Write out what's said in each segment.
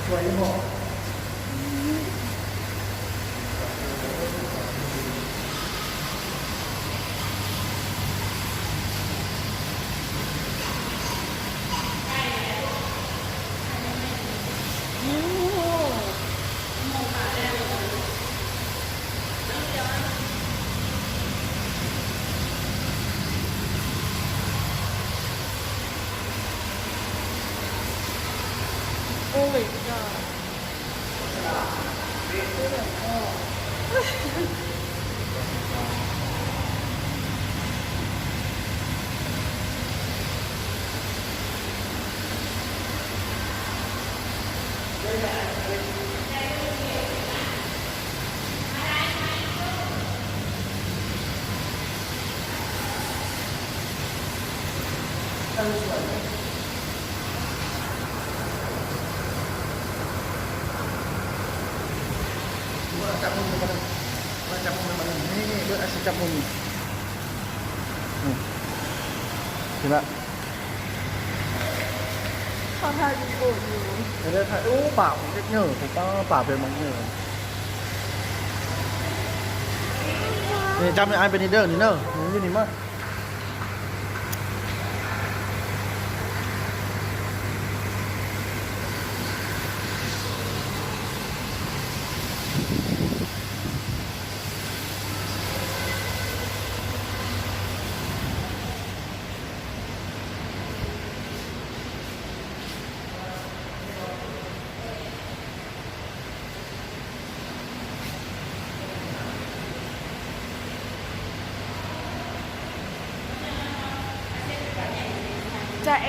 ສວຍຢູ່ບໍ່? ໂອ້ຍ ຈັບມືກັນ ຈັບມືກັນ ນີ້ ເບິ່ງ ອາຊິຈັບມືນີ້ ອືມ ເຫັນລະ ເຂົາຖ່າຍວິດີໂອຢູ່ ເອີ ຖ່າຍ ໂອ້ ປາກເປັນເຫຍື່ອ ປາກເປັນບັກເຫຍື່ອ ນີ້ ຈັບໃຫ້ອ້າຍເປັນນີ້ເດີ ນີ້ເດີ ນີ້ ຢູ່ນີ້ມາ. ຈາເອ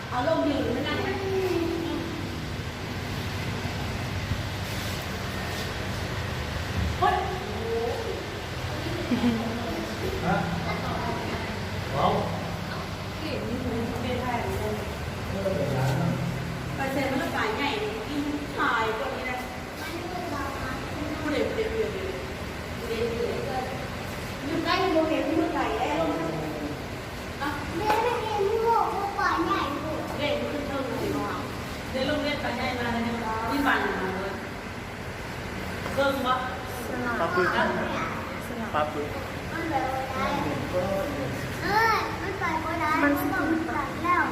ເອົາລົງຢືນມານັ່ງ. ຮະ ວ້າວ ໄປໃສ່ມັນລະປາໃຫຍ່ ກິນຫຼາຍກວ່ານີ້ນະ. ຢູ່ໃກ້ບໍ່ເຫັນ ຢູ່ໄກແລ້ວ. ແມ່ໄດ້ເຫັນຢູ່ ວ່າປາໃຫຍ່ພຸ້ນ ເດ້ ຂຶ້ນເທິງນີ້ເນາະ ເດ້ລົງເລັດປາໃຫຍ່ມາແລ້ວ ນີ້ບັນເບິ່ງບໍ່ ປາປຶກ ປາປຶກ ມັນໄປບໍ່ໄດ້ ເອີ ມັນໄປບໍ່ໄດ້ ມັນຕ້ອງຕັດແລ້ວ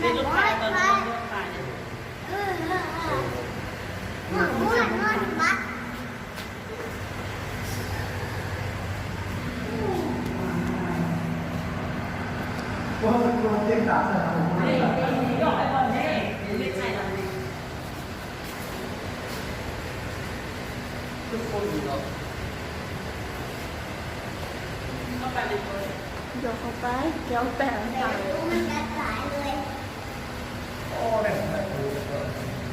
ເດ້ລົງໄປຕອນນັ້ນ ເອີ ເອີ ເອີ ເອີ ມັນ ມັນບັດ. ດຽວເຂົ້າໄປ ແກ້ວແຕກ ມັນກະຕາຍເລີຍ.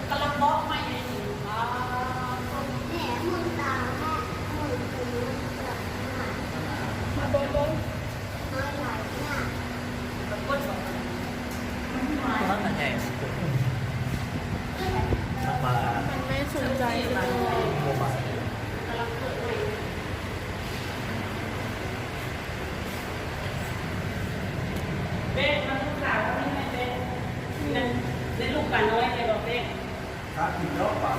ກຳລັງເບາະໃໝ່ເລີຍນີ້ ປາດໂທ້ ແມ່ ເບິ່ງຕາແມ່ ເບິ່ງຕົວ ມາເບິ່ງ ເບິ່ງ ມາຫຼາຍໜ້າ ມັນກະໃຫຍ່ ມັນມາ ມັນໄມ່ສົນໃຈເລີຍ ບໍ່ມາ. ເບກ ມາລູກສາວເຮົານີ້ແມ່ເບກ ນັ້ນ ເປັນລູກປານ້ອຍເດ້ບໍ່ເບກ ຖ້າກິນດອກປາ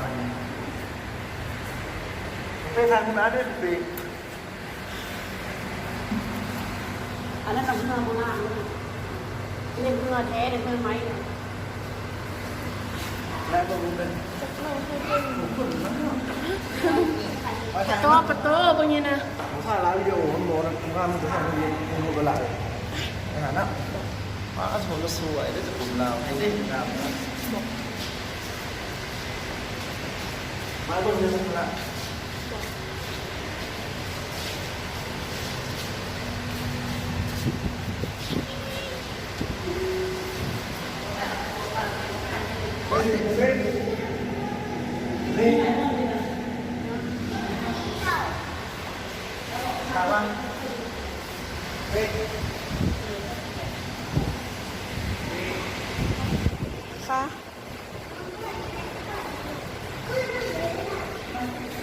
ເປັນທາງໜ້າເດ້ເບກ ອັນນັ້ນນະເຫື່ອໂບລານ ເປັນເຫື່ອແທ້ ເປັນເຫື່ອໄມ້. ແລ້ວກໍຮູ້ເປັນ ປະໂຕ ປະໂຕ ເບິ່ງນີ້ນະ ບໍ່ຖ່າຍຫຼາຍວິດີໂອ ມັນບໍ່ນັ້ນ ມັນບໍ່ທັນເຮັດ ມັນບໍ່ຫຼາຍ ໄປຫານຳ ປາໂທ ລະສວຍເດ້ ຈະເປັນລາວ ໃຫ້ເດ້ງາມນະ ມາເບິ່ງເດີລະ. ຄ່ະ.